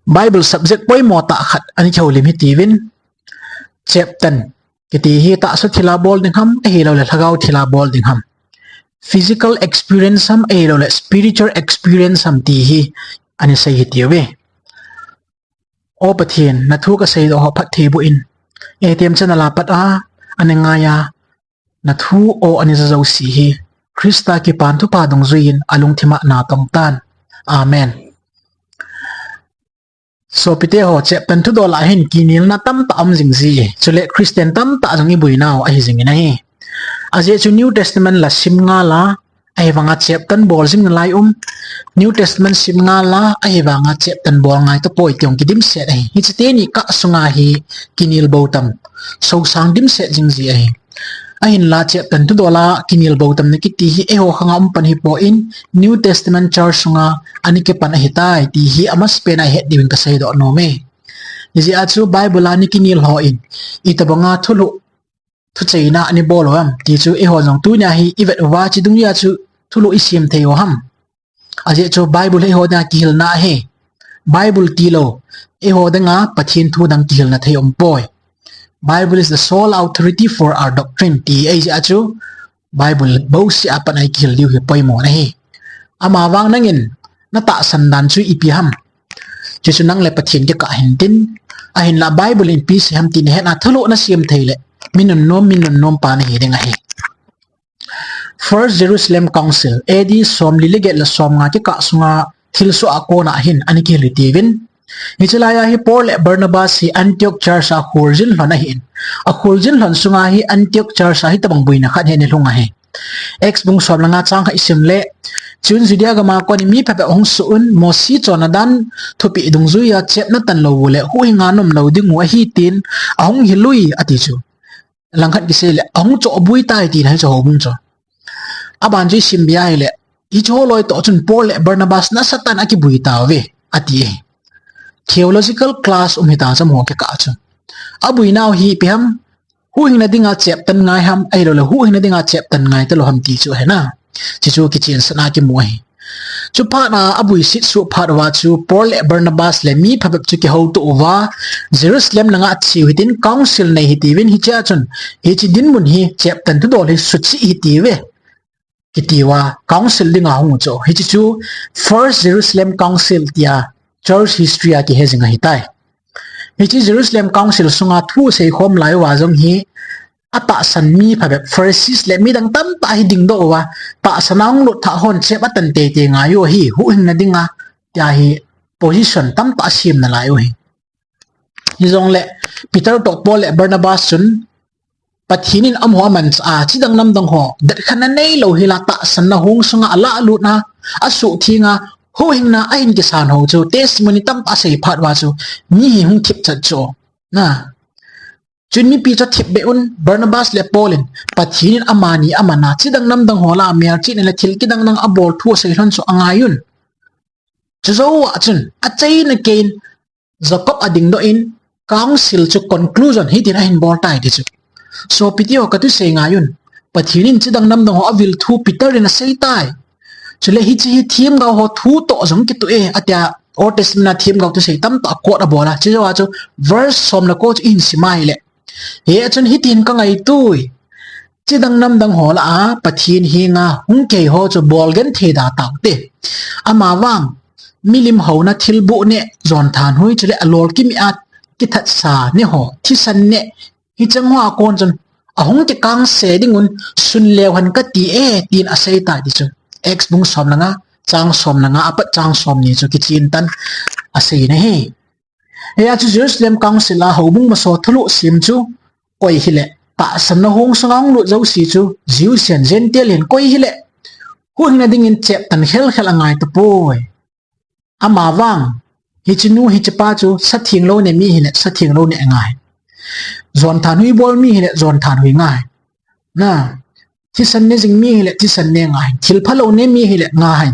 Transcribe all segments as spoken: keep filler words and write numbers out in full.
Bible subject poimo tah khat ana kihoulim hitiuvin, cheptan kiti hi tahsa thila bol ding ham, ahilouleh lhagao thila bol ding ham? Physical experience ham, ahilouleh spiritual experience ham ti hi ana sei hitiuve. O Pathen, nathu kaseidoh ho phatthei boh in. Etem channel a pat a ana ngai a, nathu o ana ja jouse hi Christa kipana thupha dungjuiyin alungthim a natong tan. Amen. Sopite ho, cheptan thudol a hin kinelna tamtah um jing ji, chule Christian tamtah jong iboinau ahi jingin ahi. Ajeh chu New Testament la sim ngal a, ahivanga cheptan bol jing nalai um. New Testament sim ngal a, ahivanga cheptan bol ngai tapoi ti jong kidimset ahi. Hiche teni kah sunga hi kinel bou tam, sosang dimset jing ji ahi. Ahinla cheptan thudol a kinel bou tamna kiti hi eiho khanga um pan hipon, New Testament church sunga ana kipan ahitai ti hi amasapen a ihet diuvin kaseidoh nom e. Hijeh a chu Bible a ana kinel hon itobanga thulhuh, thucheina ana bol u ham ti chu eiho jong tunia hi ivet uva, hiche dungjui a chu thulhuh isem thei u ham? Ajeh chu Bible hi eiho dinga kihilna ahi. Bible tilou eiho dinga Pathen thu dang kihilna thei umpoi. Bible is the sole authority for our doctrine ti ahijeh a chu Bible bouseh a pat a ikihil diu hi poimo ahi. Amavang nangin natahsan dan chu ipi ham? Chuchu nang le Pathen kikah hintin, ahinla Bible in ipi sei ham ti nahet a thulhuh nasem thei le mi nunnom, mi nunnom pa nahi ding ahi. First Jerusalem Council, A D somli le get le somnga kikah sunga thilsoh a kona hin ana kihil hitiuvin. Hiche laiya hi Paul le Barnabas hi Antioch Church a kholjin lhon ahin, akholjin lhon sunga hi Antioch Church a hitobang boina khat hi ana lhung ahi. Acts bung som le nga chang khat isim le, chun Judea gama konin mi phabep ahung suh un, Mosi chonna dan thupeh dungjuiya chepna tanlou u le huhhinga nomlou dingu ahi tin ahung hil ui ati chu. Langkhat kisei le ahung chohbui tai tina hichu houbung chu. Aban chu isim be ahile, hiche ho loi toh chun Paul le Barnabas nasatah in akibui tauve ati ahi. Theological class um hita chu amaho kikah chu. Abuinau hi ipi ham? Huhhingna dinga cheptan ngai ham, ahilouleh huhhingna dinga cheptan ngai talou ham ti chu ahina. Hichu kichensahna kimu ahi. Chuphat a abuiset suh phat uva chu Paul le Barnabas le mi phabep chu kihoutoh uva Jerusalem langa ache u hitin council nei hitiuvin, hichea chun hiche dinmun hi cheptan thudol hi suchih hitiuve kitiuva council dinga hung u chu. Hiche chu First Jerusalem Council tia church history a kihe jing ahitai. Hiche Jerusalem Council sunga thu aseikhom lai uva jong hi atahsan mi phabep Pharisees le midang tamtah hi dingdoh uva, tahsan a hung lut thah hon chep atan teitei ngai u ahi, huhhingna dinga tia hi position tamtah asem nalai u ahi. Hijongle Peter toh Paul le Barnabas chun Pathen in amaho amanchah a, chidang namdang ho detkhenna neilou hila tahsanna hung sunga alahlut a, asuhtheng a, huhhingna ahin kisan ho chu testimony tamtah asei phat uva chu mi hi hung thipchat chu. Na, chun mipi chu athipbeh un, Barnabas le Paul in Pathen in amani aman a, chidang namdang ho lah a melchihna le thil kidang dang abol thu asei lhon chu angai un. Chujouva chun achaina keiyin Jacob adingdoh in council chu conclusion hitin ahin bol tai ti chu. Sopite ho, kathusei ngai un. Pathen in chidang namdang ho avil thu Peter in asei tai. Chule hiche hi themgao ho thu toh jong kitoh e atia, Old Testament a themgao thusei tamtah quote abol a. Chujouva chu verse som le ko chu ihin sim ahile, hia chun hitin kangaito e. Chidang namdang ho lah a Pathen henga hung kihei ho chu bolgenthei da taute. Amavang milim houna thilboh neh, jonthanhoi chule alol kimeh a kithatsa neh ho, thisan neh, hicheng hoa kon chun ahung kikangse dingun sun leu hen kati e tin asei tai ti chu. Acts bung som le nga, chang som le nga apat chang somni chu kichen tan asei in ahi. Hia chu Jerusalem Council a houbung masa thulhuh sem chu koi hile, tahsanna hung sunga hung lut jouse chu Jews hen Gentile hen koi hile, huhhingna dingin cheptan khelkhel angai tapoi. Amavang hichenu hichepa chu satheng lou ne mi hile satheng lou ne ngai, jonthanhoi bol mi hile jonthanhoi ngai, na, thisan ne jing mi hile thisan ne ngai, thilphalou ne mi hile ngai.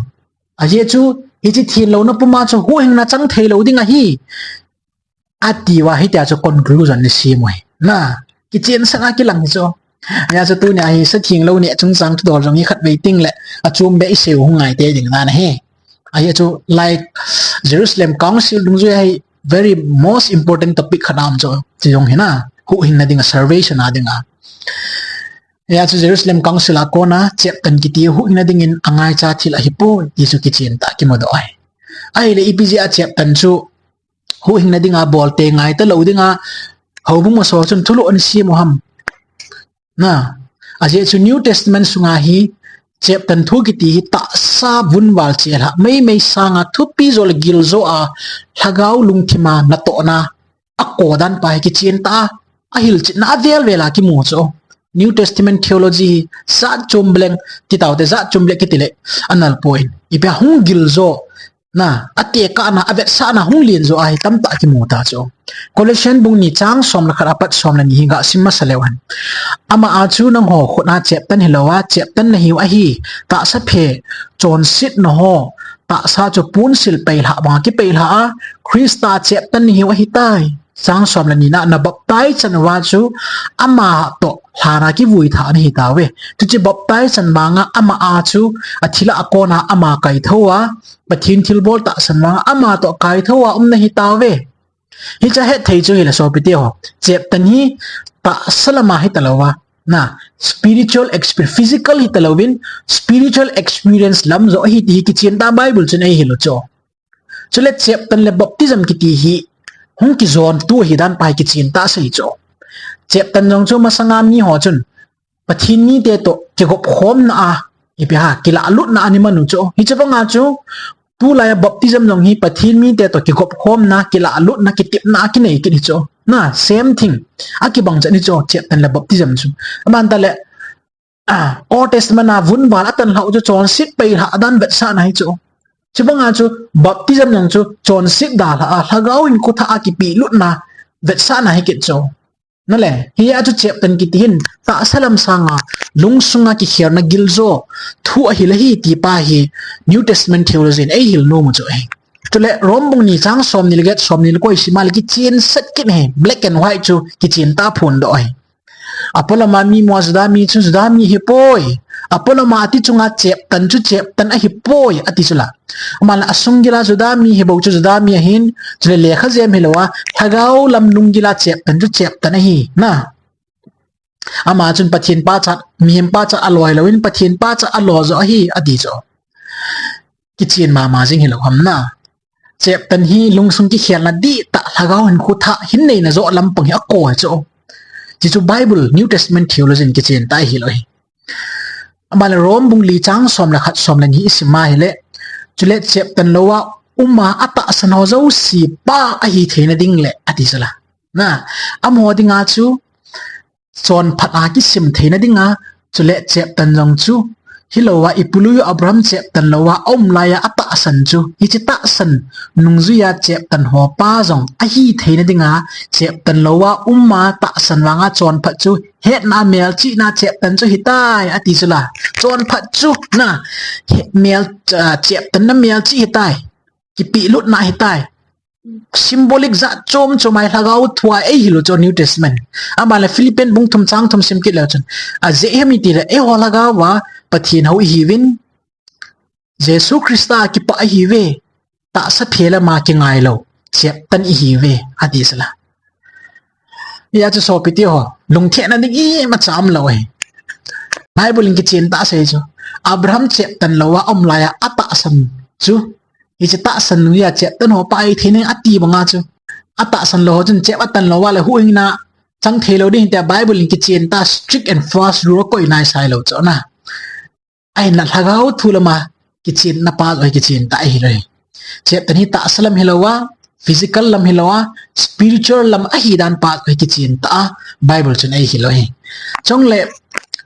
Ajeh chu hiche thenlouna puma chu huhhingna chang theilou ding ahi atiuva hitia chu conclusion ana sem u ahi. Na, kichensahna kilang hi chu. Hia chu tunia hi satheng lou neh chungchang thudol jong hi khatvei tengle achom beh isei u hung ngai tei ding dan ahi. Ajeh chu like Jerusalem Council dungjuia hi very most important topic khat aum chu, chu jong hi na, huhhingna dinga, salvation a dinga. Hia chu Jerusalem Council a kona cheptan kiti huhhingna dingin angaicha thil ahipoi ti chu kichen tah kimudoh ahi. Ahile ipi jeh a cheptan chu huhhingna dinga bolte ngai talou dinga, houbung masa chun thulhuh ana sem u ham? Na, ajeh chu New Testament sunga hi cheptan thu kiti hi tahsa vunval chelhah, meimei sanga thupi jo le giljo a, lhagao lungthima natohna akodan pa hi kichen tah a, ahilchetna avel vel a kimu chu. New Testament theology hi jat chom beleng ti taute, jat chom beleng kiti le anal poi. Ipi a hung giljo, na, atekahna, avetsahna hung len jo ahi tamtah kimu ta chu. Colossian bung ni chang som le khat apat som le ni hi gasim masa leu hen. Ama a chu nangho khut a cheptan hilou a, cheptan nahiu ahi, tahsa phe chonsetna ho, tahsa chu ponsil peilhah banga kipeilhah a, Christa cheptan nahiu ahitai. Chang som le ni na, nabaptize chan uva chu ama toh lhana kivui thah nahi tauve. Chuche baptize chan vanga ama a chu athilha a kona ama kaithou a, Pathen thilbol tahsan vanga ama toh kaithou a um nahi tauve. Hiche a hetthei chu hile sopite ho, cheptan hi tahsa lama hitalouva, na, spiritual exper-, physical hitalouvin, spiritual experience lam jo ahi ti hi kichen tah a Bible chun eihil u chu. Chule cheptan le baptism kiti hi hung kijon tu ahi dan pa hi kichen tah a sei chu. Cheptan jong chu masanga miho chun Pathen mite toh kigop khomna a, ipi ham, kilahlutna a ana man u chu. Hiche banga chu tulai a baptism jong hi Pathen mite toh kigop khomna, kilahlutna, kitepna a kinei kit hi chu. Na, same thing. Akibang chet hi chu, cheptan le baptism chu. Aban tale, ah, Old Testament a vunval atanlhah u chu chonset peilhah dan vetsahna hi chu. Chubanga chu baptism jong chu chonset dalha a, lhagao hinkho thah a kipehlutna vetsahna hi kit chu. Nale, hia chu cheptan kiti hin tahsa lam sanga lungsunga kikhelna giljo thu ahil ahi ti pa hi New Testament theology in eihil nom u chu ahi. Chule Rome bung ni chang som ni le get, som ni le ko isim a le kichen set kit ahi, black and white chu kichen tah a phondoh ahi. Apollo ma mi mo Juda mi chu Juda mi ahipoi. Apollo ma ati chunga cheptan chu cheptan ahipoi ati chu la. Aman la asung gila Juda mi hi bou chu Juda mi ahin, chule lekha jem hilou a, lhagao lam lunggil a cheptan chu cheptan ahi. Na. Ama chun Pathen pachat, mihem pachat alo hilouvin Pathen pachat alo jo ahi, ati chu. Kichen mama jing hilou ham na. Cheptan hi lungsung kikhelna dihtah, lhagao hinkho thah hin neina jo lampang hi ako chu. Chuchu Bible, New Testament theology in kichen tah ahilou ahi. Aban le Rome bung li chang som le khat, som le ni isim a hile. Chule cheptan louva uma atahsan ho jouse pa ahi theina ding le ati chu la. Na, amaho dinga chu chonphat a kisim theina dinga, chule cheptan jong chu hilouva, ipu lui u Abraham cheptan louva aum laiya atahsan chu, hiche tahsan nungjuiya cheptan ho pa jong ahi theina dinga, cheptan louva uma tahsan vanga chonphat chu hetna melchihna cheptan chu hitai ati chu la. Chonphat chu na, he, mel, ah, cheptan na melchih hitai. Kipehlutna hitai. Symbolic jat chom chom a hi lhagao thua eihil u chu New Testament. Aban le Philippian bung thum chang thum sim kit leu chun. Ajeh ipi ham itile eiho lhagao va Pathen hou ihiuvin. Jesu Christa kipah ihiuve. Tahsa phe lama kingailou. Cheptan ihiuve. Ati chu la. Hia chu sopite ho, lungthim na ding imacha umlou ahi. Bible in kichen tah asei chu. Abraham cheptan louva aum laiya atahsan chu. Hiche tahsan nungjuiya cheptan ho pa ahi theina ati banga chu. Atahsan lou ho chun chep atan louva le huhhingna chang theilou ding tia Bible in kichen tah strict and fast rule koi naisai lou chu na. Ahinla lhagao thu lama kichenna pa chu kichen tah ahilou ahi. Cheptan hi tahsa lam hilouva, physical lam hilouva, spiritual lam ahi dan pa chu kichen tah a Bible chun eihil u ahi. Chule,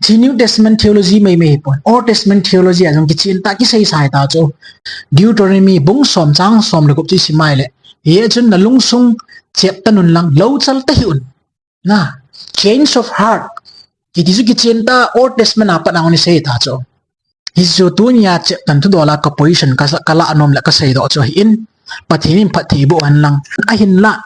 hiche New Testament theology meimei hipon, Old Testament theology a jong kichen tah a kiseisai ta chu. Deuteronomy bung som chang som le gup chu isim a hile. Hia chun nalungsung cheptan un lang, louchal tahih un. Na, change of heart. Kiti chu kichen tah a Old Testament a pat a hung isei ta chu. Hichu tunia cheptan thudol a ka position ka, ka lah nom le ka seidoh chu ahin. Pathen in phatthei boh hen lang. Ahinla.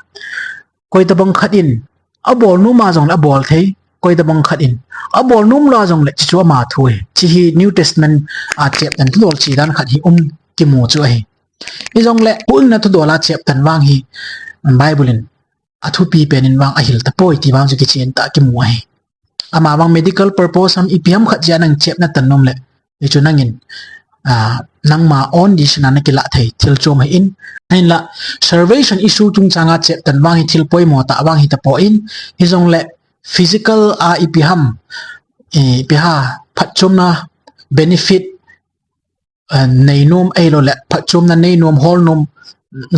Koitabang khat in abol nom a jongle abol thei. Koitabang khat in abol nom lou a jongle chuchu ama thu ahi. Hiche hi New Testament a cheptan thudol che dan khat hi um kimu chu ahi. Hijongle, huhhingna thudola cheptan vang hi Bible in athupi penin vang ahil tapoi ti vang chu kichen tah a kimu ahi. Ama vang medical purpose ham ipi ham khat jeh a nang chepna tan nom le, hichu nangin, ah, nangma own decision a nakilah thei thil chom ahin, ahinla salvation issue chungchanga cheptan vang hi thil poimo tah vang hi tapon, hijongle physical a ipi ham, eh, ipi ham phatchomna benefit, eh, neinom ahilou le phatchomna neinom holnom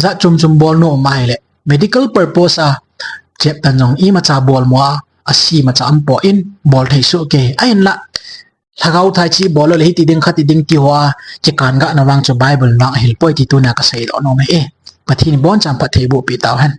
jat chom chom bolnom um ahile medical purpose a cheptan jong imacha bolmo a, ase macha umpon bol thei soh kei. Ahinla lhagao thai chi bol lou le hiti ding khati ding ti hoa kikan gahna vang chu Bible vang ahil poi ti tunia kasei doh nom ahi. Pathen in abonchan phatthei boh peh tauhen.